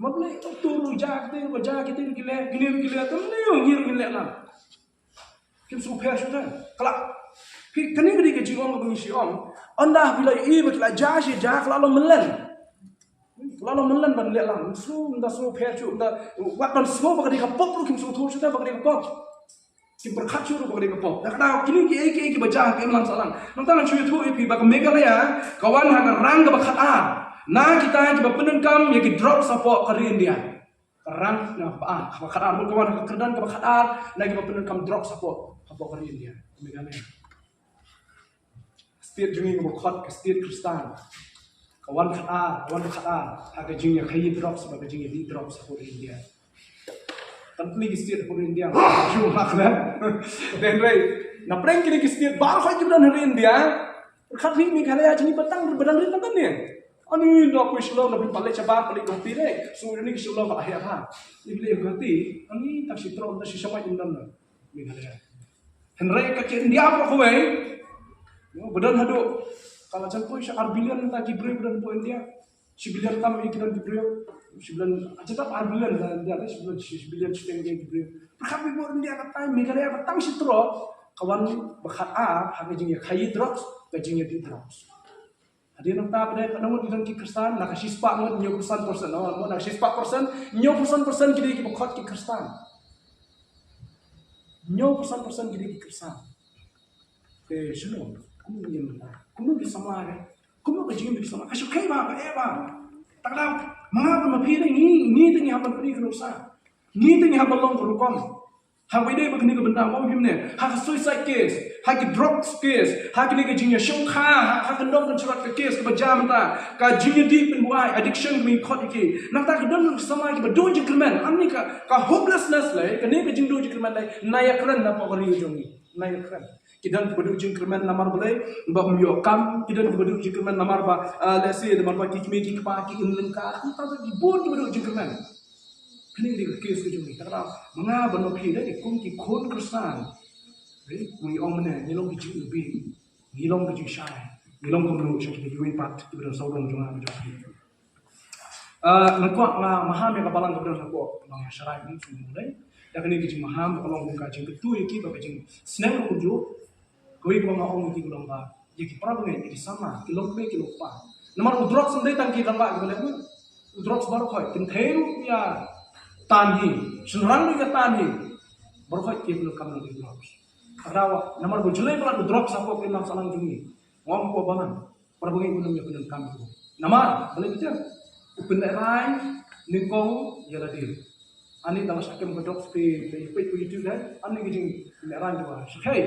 Ma Blei, to ruh ja kite, ba ja kite ki leh, kine ki leh, kam ne ngi ruh ngi leh lang. Kim shu pher shuh te. Kala. Ki, kane ka dei ka jingong kaba ngi shu ong. Ynda ki la ïohi ba ki la ja shi ja, ka la long mynlen. Ka la long mynlen ban leh lang. Shu, ynda shu pher shuh, ynda wat ban sngew ba ka dei ka pop ruh kim shu ïathuh shuh te ba ka dei ka pop. Kim pyrkhat shuh ruh ba ka dei ka pop. Da ka daw kine kiei kiei kiba ja ha ka imlang sahlang. Nangta ngan shu ïathuh ïa phi ba ka Meghalaya ka wan ha ka rang kaba khatar na kita kiba pyndonkam ïa ki drugs hapoh ka ri India. Ka rang kaba, ah, kaba khatar, mut ka wan ha ka kyrdan kaba khatar na kiba pyndonkam drugs hapoh, hapoh ka ri India. Meghalaya. State jong ngi kaba khot ka state Khristan. Ka wan khatar, ka wan khatar ha ka jingïakhaïi drugs bad ka jingïadih drugs hapoh India. Tang kine ki state hapoh India, shu hak na. Hynrei na pdeng kine ki state baroh kiba don ha India, pyrkhat ri Meghalaya jong ngi ba tang, ba dang rit tang kane. Ani, la poi Shillong, la poi pale shabar, pale Guwahati re. So, ini ki Shillong ka la heh ha. Ni pale Guwahati, ani, tang shi tro, tang shi shamai ym don na Meghalaya. Hynrei ka India baroh kawei, ba don haduh, ka la jan poi sha ar billion ta ki briew ba don hapoh India. Shi billion tam ïa ki don ki briew. Shi billion, ah, jatap ar billion la India, shi billion, shi billion shiteng ïa ki briew. Pyrkhat ïa ba India ka tang, Meghalaya ka tang shi tro, ka wan ba khatar ha ka jingïakhaïi drugs, ka jingïadih drugs. Hadien nangta pat de, katno ngut ki don ki Khristan, na ka shispah ngut, hynñiewphew san percent, no, na ka shispah percent, hynñiewphew san percent ki dei kiba khot ki Khristan. Hynñiewphew san percent ki dei ki Khristan. Te shano, kumno ngi mynta, kumno ki samla re, kumno ka jingim ki samla, ka shu kheiñ ba, ka eh ba. Tang da, ma nga bad ma phi ne, ngi, ngi te ngi hap ban pyni ka nuksa. Ngi te ngi hap ban long ka rukom. Ha kaba ïadei bad kane ka bynta, mo, phim ne, ha ka suicide case, ha ki drugs case, ha kane ka jingïashongkha, ha, ha ka nongkynshuwa ka case kaba jia mynta, ka jingïadih pynbuaid, addiction kaba ngi khot ïa ki. Nangta ka don ka samla kiba duh jingkyrmen, ani ka, ka hopelessness lei, kane ka jingduh jingkyrmen lei, na ïakren na pdeng ka ri jong ngi, na ïakren. Ki don kiba duh jingkyrmen namar balei, ba ym ïoh kam, ki don kiba duh jingkyrmen namar ba, ah, let's say, namar ba ki kmie ki kpa ki im lyngkar, ki bun kiba duh jingkyrmen. Kane ka dei ka case ka jong ngi. Te ka daw, ma nga bad ma phi, dei kum ki khun Khristan. Dei, ngi ong mynne, ngi long ki jingïohi, ngi long ki jingshai, ngi long kumno sha kiwei pat kiba don sawdong jong nga jong phi. Ah, nga kwah nga maham ïa ka balang kaba don hapoh, ba nga sharai kum shu dei. Ïa kane ka jingmaham ka long kum ka jingkyntu ïa ki bad ka jingsneng kumjuh. Kawei kaba nga ong ïa ki ka long ba ïa ki para bangeit, ïa ki samla, ki long kmie ki long kpa. Namar u drugs ym dei tang ki rangbah kiba leh mut. U drugs baroh khoit, kynthei ruh ïa tan hi, shynrang ruh ïa tan hi. Baroh khoit ki pyndonkam ïa ki drugs. Ka daw namar ba u jlei palat u drugs hapoh ka imlang sahlang jong ngi. Nga ong hapoh balang, para bangeit ngin ym ïa pyndonkam ïa u. Namar balei, phi tip, u pynlehrain nyngkong ïa lade. Ani, tang shah kem ka drugs phi, phi peit ha YouTube, dei, ani ka jingpynlehrain jong u. Shakei.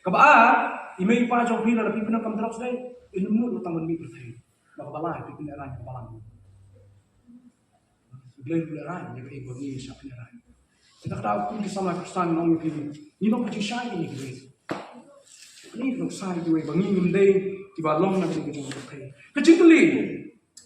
Kaba ar, i mei i pa jong phi lada phi pyndonkam drugs, dei, in ym nud tang ban mih pyrthei. Ba kaba lai phi pynlehrain ka balang. Blei ruh lehrain ïa kaei ba ngi shah pynlehrain. Te ka daw kum ki samla Khristan, ngi long ïa phi, ngi long ka jingshai ïa kiwei. Ngi long shai ïa kiwei ba ngi ngim dei kiba long na ka jingpyrthei. Ka jingkylli,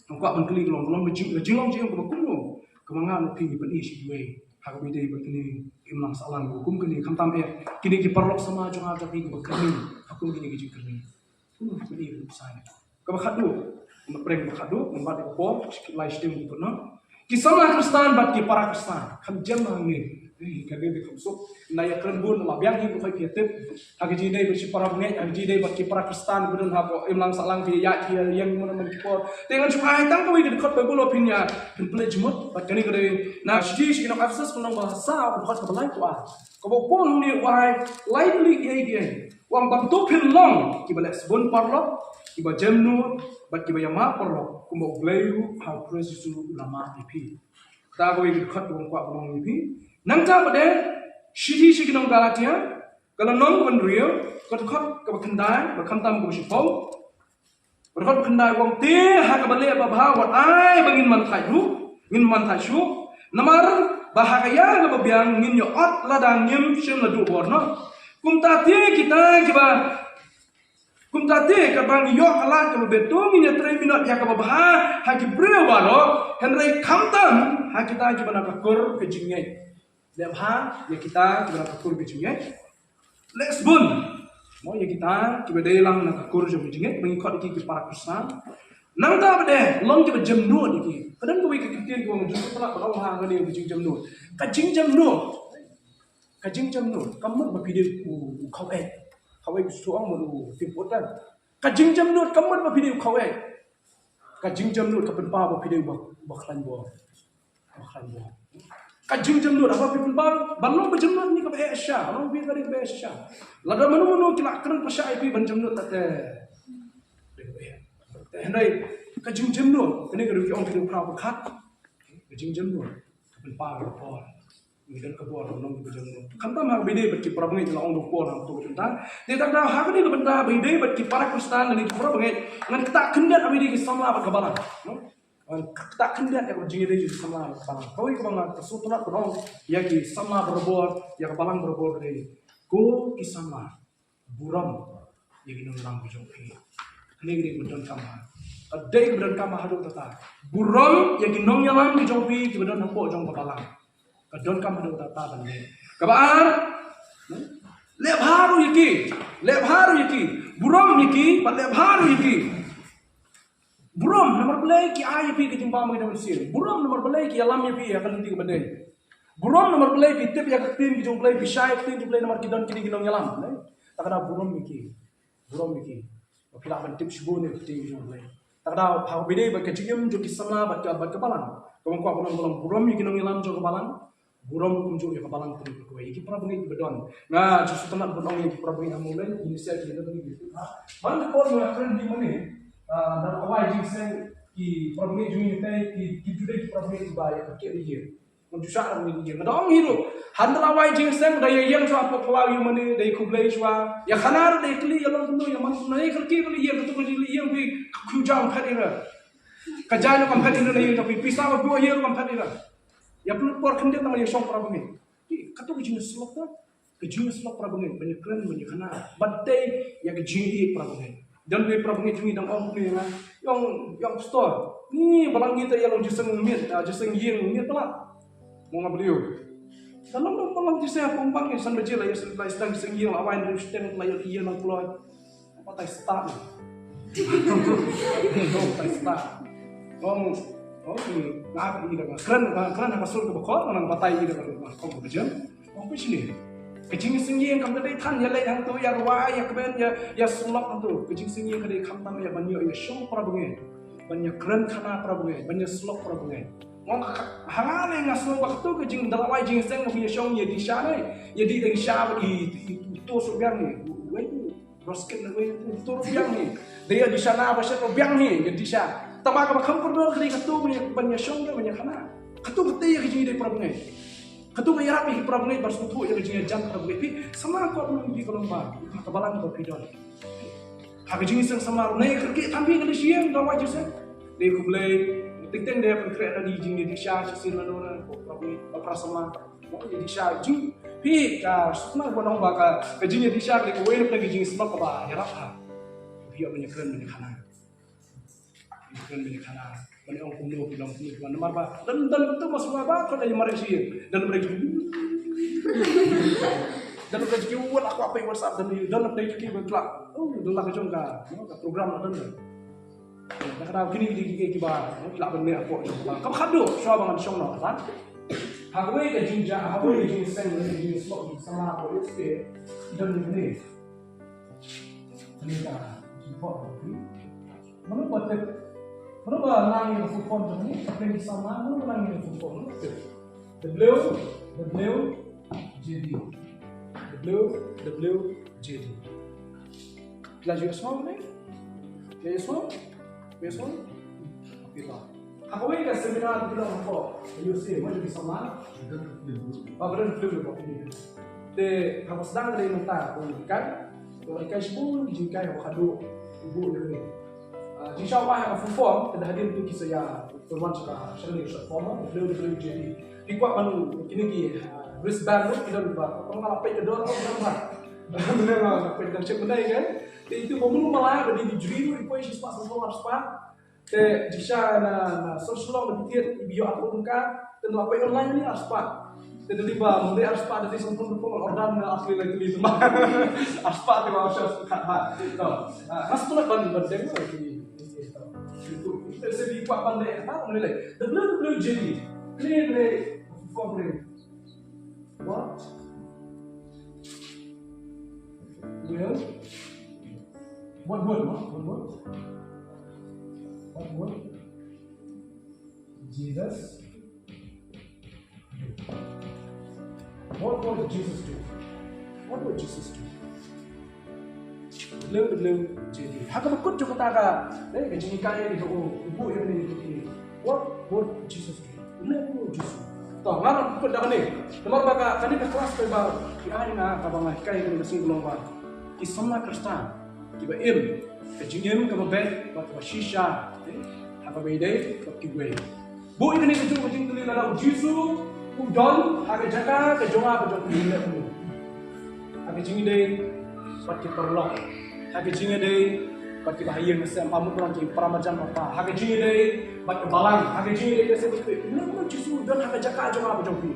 nga kwah ban kylli ka long, ka long ka jing, ka jinglong jingim kaba kumno, kaba nga bad phi ngi pyni sha kiwei ha kaba ïadei bad kine ki imlang sahlang kiba kum kine, khamtam eh kine ki paralok samla jong nga jong phi kiba kyrni ha kum kine ki jingkyrni. Kumno ngi pyni ka nuksa ïa ki. Kaba khatduh, na pdeng kaba khatduh, ngan bat ïa ka por, shi, lai shiteng, kut noh. Ki samla Khristan bad ki para Khristan, kham jem hangne. Ka dei ka kham suk. Na ïa kren bun la biang hi, ba khoi phi tip. Ha ka jingdei bad shi para bangeit, ha ka jingdei bad ki para Khristan ba don hapoh imlang sahlang, phi ïa ki ïeng mano mano ki por. Te ngan shu ai tang kawei ka dkhot Baibl, phin ïa phin pule jingmut. Bad kane ka dei na Shithi sha ki nong Ephesus, ka lynnong ba saw, ka dkhot kaba laiphew ar. Kaba u Paul u ong, u ai lai tylli ki ei ki ei. U ong ba to phin long kiba leh sbun paralok, kiba jemnud bad kiba ïamap paralok, kumba U Blei ruh ha U Khrist Jisu u la map ïa phi. Kata kawei ka dkhot kaba nga kwah ban ong ïa phi. Nangta pat de, Shithi sha ki nong Galatia, ka lynnong kaba hynriew, ka dkhot kaba khyndai bad khamtam kaba shiphew. Ka dkhot kaba khyndai u ong, te ha kaba leh babha wat ai ba ngin man thait ruh, ngin man thait shuh. Namar ba ha ka ïa kaba biang ngin ïa ot lada ngim shym la duh bor noh. Kumta te kita kiba Kumta te, katba ngi ïoh ka lad kaba biang, to ngin ïatrei minot ïa kaba bha ha ki briew baroh, hynrei khamtam ha kita kiba na ka kur ka jingngeit. Leh bha ïa kita kiba na ka kur ka jingngeit. Leh sbun mo ïa kita kiba dei lang na ka kur jong ka jingngeit, ba ngi khot ïa ki ki para Khristan. Nangta pat de, long kiba jemnud ïa ki. Ka don kawei ka ktien kaba nga ju sngewtynnat ban ong ha kane ka jingjemnud. Ka jingjemnud. Ka jingjemnud kam mut ba phi dei u, u khawei. Khawei, phi shu ong mut u tim put kan. Ka jingjemnud kam mut ba phi dei u khawei. Ka jingjemnud ka pynpaw ba phi dei uba, uba khlaiñ bor. Uba khlaiñ bor. Ka jingjemnud haba phi pynpaw ban long ba jemnud, kane kaba eh shisha. Long phi, kane kaba eh shisha. Lada mano mano ki la kren pyrshah ïa phi, ban jemnud, te, te hynrei ka jingjemnud, kane ka dei ki ong, ki dei u khraw pyrkhat. Ka jingjemnud ka pynpaw ïa ka bor. Ngi don ka bor, ngi don ka bor. Khamtam ha kaba ïadei bad ki para bangeit, la ong da u Paul ha kato ka bynta. Te tang da ha kane ka bynta ba ïadei bad ki para Khristan lane ki para bangeit, ngan ktah khyndiat ha kaba ïadei ki samla bad ka balang. No? Ngan ktah khyndiat ïa ka jingïadei jong ki samla bad ka balang. Kawei kaba nga sngewtynnat ban ong ïa ki samla barabor, ïa ka balang barabor ka dei, ko ki samla, burom ïa ki nongïalam ki jong phi. Kane ka dei kaba donkam ha, ka dei kaba donkam haduh katta. Burom ïa ki nongïalam ki jong phi kiba don hapoh jong ka balang. Ka donkam haduh katta ban leh. Kaba ar, hmm? Leh bha ruh ïa ki. Leh bha ruh ïa ki. Burom ïa ki bad leh bha ruh ïa ki. Burom namar balei ki ai ïa phi ka jingbam ha ka jingmut sien. Burom namar balei ki ïalam ïa phi ha ka lynti kaba dei. Burom namar balei phi tip ïa ka ktien ki jong U Blei, phi shai ïa ka ktien ki jong U Blei namar ki don kine ki nongïalam, ne? Ta ka daw burom ïa ki. Burom ïa ki. Ba phi lah ban tip shibun ïa ka ktien ki jong U Blei. Ta ka daw ha kaba ïadei bad ka jingim jong ki samla bad ka, bad ka balang. Kaba nga kwah ban ong, burom ïa ki nongïalam jong ka balang. Burom kumjuh ïa ka balang, kane kawei. Ïa ki para bangeit kiba don. Nga ju sngewtynnat ban ong ïa ki para bangeit ha Mawlai, ngi sngewsih ki don ngi. Ban ka por nga kren hi mane, ah, na ka wai jingseng, ki para bangeit jong ngi te, ki, ki ju dei ki para bangeit kiba ïa ka kit ïa. Nga ju shah ram ngi ïa. Nga da ong hi ruh. Hynda la wai jingseng, da ïa ïeng shuwa hapoh phyllaw ïa mane, da ïa khublei shuwa. Ïa khana ruh da ïa kylli ïa long kumno, ïa man kumno, ïa kylli ïa, kato ka jingkylli ïa phi, ka khun jam phet ïa. Ka jaiñ ruh kam phet ïa, da ïa phi, pisa ka buh ïa ruh kam phet ïa. Ïa pynlut por khyndiat tang ïa shong para bangeit. Kato ka jingïasyllok, ka jingïasyllok para bangeit, ban ïakren, ban ïakhana. Bad dei ïa ka jingïeit para bangeit. Don wei para bangeit jong ngi dang ong kumne, nga ong, ong pastor, ngi balang ngi te ïa long jingïaseng miet, ah, jingïaseng ïing miet palat. Mo nga briew. Ka long, long, long jingïaseng pong bang, san baje la ïa sdang jingïaseng ïing, la wai na ri sdang, la ïa ïa nang kloi. Batai stad. Batai stad. Ong, ong, nga ap ïa da nga kren, nga kren ha ka sur kaba khot, nga batai ïa da nga kong kaba jem. Ong, phi shini. Ka jingïaseng ïing kam da dei than ïa leit hangto, ïa rwai, ïa kmen, ïa, ïa syllok hangto. Ka jingïaseng ïing ka dei khamtam ïa ban ïoh ïa shong para bangeit. Ban ïakren khana para bangeit, ban ïasyllok para bangeit. Ong, ka, ka, ha nga lei nga sngew ba kato ka jing, da la wai jingïaseng ka ïa shong ïa dih sha ne. Ïa dih dang sha ba i, i, i, to so biang ne. Wei. Roskin na wei, to ruh biang hi. Da ïa dih sha na ba shet ruh biang hi, ïa dih sha. Tangba kaba kham kordor ka dei kato ban ïa, ban ïashong, ban ïakhana. Kato ka dei ïa ka jingïadei para bangeit. Kato ka ïarap ïa ki para bangeit, ban sngewthuh ïa ka jingïajan para bangeit. Phi, sa ma kwah ban ong ïa phi ka long ba, ka balang ba phi don. Ha ka jingïaseng samla ruh, na ïa ka kyrkieh tam phi ka dei shisien, da wai jingïaseng. Dei khublei, teng teng da ïa pynkhreh da dei jingïadih sha, shisien lano na, para bangeit, para samla. Mo, ïadih sha jing. Phi, ka sngewbha ban ong ba ka, ka jingïadih sha ka dei kawei na ka jingïasyllok kaba ïarap ha. Phi ïoh ban ïakren ban ïakhana. Ïakren ban ïakhana. Ban ong kumno, phi long kumno, phi long namar ba. Don, don, don, mas ba, ba, ka dei mareh shi. Don mareh shi. Don mareh shi, wat, aku apa WhatsApp, don, don mareh shi, ba, oh, don la ka jong ka, ka program don. Ka, ka, kini, kini, kini, kiba, la ban ne apo jong ka. Ka khadduh, shuwa ba ngan shong noh, kan? Ha kawei ka jingjia, ha kawei ka jingseng, ka jingïasyllok, jingsamla, ko ïohsngew, i don ïa kane. Kane ka jingpot ka phi. Mano ba tip, mano ba nang ïa ka full form jong kane, ka phi samla, mano ba nang ïa ka full form, mano ba tip. W W J D. W W J D. Phi la ju ïohsngew ne? Phi la ïohsngew? Phi la ïohsngew? Okay, to. Ha kawei ka seminar phi la ïohsngew. Ïohsngew, ma ju phi samla. Ba ka don film ba phi. Te haba sdang ka dei mynta ko hikai. Ko hikai shibun jinghikai haba khadduh. Ibu ïa kane. Ah, jingshawa ha ka full form, te da hadien tu ki sa ïa pynwan sha ka, sha kane ka short form, W W J D. Phi kwah ban kine ki, ah, wristband ruh ki don ba, tang ba la peit ka dor ruh ki don ba. Mynne la peit dang check mynne kan. Te itu ba mano ba la ba dei ki jri ruh, i poi shispah sanphew arspah. Te jingshisha na, na sor Shillong na phi thied, i ba ïoh arphew tyngka, te la peit online ne arspah. Te da dei ba mynne arspah da dei sanphew arphew order na asli lai tylli sumar. Arspah te ba arspah khat ba. To. Ah, nga sngewtynnat ban, ban deng ki, ki, ki, to. Te sa phi kwah ban deng, ha, mynne lai. W W J D. Play, play. Form play. What? Well, what word, no? What word? What word? Jesus. What would Jesus do? What would Jesus do? Leu, leu, J D. Ha kaba kut jong kata ka, eh, ka jinghikai ka jong u, u buh ïa kane ka jinghikai. What would Jesus do? Leu, leu, Jisu. To, nga la kut da kane. Namar ba ka, kane ka klas ka ba, ki ai nga, kaba nga hikai kane ka sngi ka long ba. Ki samla Khristan. Kiba im, ka jingim kaba beit, bad kaba shisha, eh, ha kaba ïadei bad kiwei. Buh ïa kane ka jong ka jingkylli lada u Jisu u don ha ka jaka ka jong nga bad jong phi, u leh kumno? Ha ka jingïadei bad ki paralok, ha ka jingïadei bad kiba ha ïing ha sem, ha mut ba ki para marjan marpa, ha ka jingïadei bad ka balang, ha ka jingïadei ka sem, u leh kumno u Jisu u don ha ka jaka jong nga bad jong phi?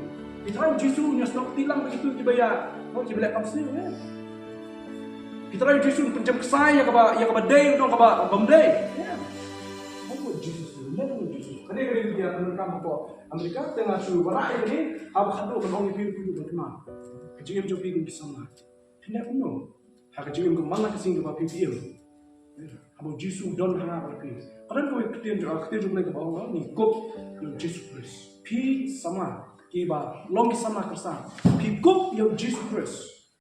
Ki tharai u Jisu un ïasnoh kti lang bad kito kiba ïa, kiba leh kam sniew, eh. Ki trai Jisu pynjem ksai ïa kaba, ïa kaba dei, u don kaba bym dei. Ïa. Hynrei Jisu, hynrei Jisu. Kane ka dei ka pyndonkam hapoh Amerika, te nga shu wanrah ïa kane, haba khadduh ban ong ïa phi, phi duh ban kynmaw. Ka jingim jong phi kum ki samla. Phi leh kumno? Ha ka jingim ka man la ka sngi kaba phi, phi im. Haba u Jisu u don ha nga bad phi. Ka don kawei ka ktien jong, ka ktien jong U Blei kaba ong, ngi kup ïa u Jisu Khrist. Phi samla, kiba long ki samla Khristan. Phi kup ïa u Jisu Khrist.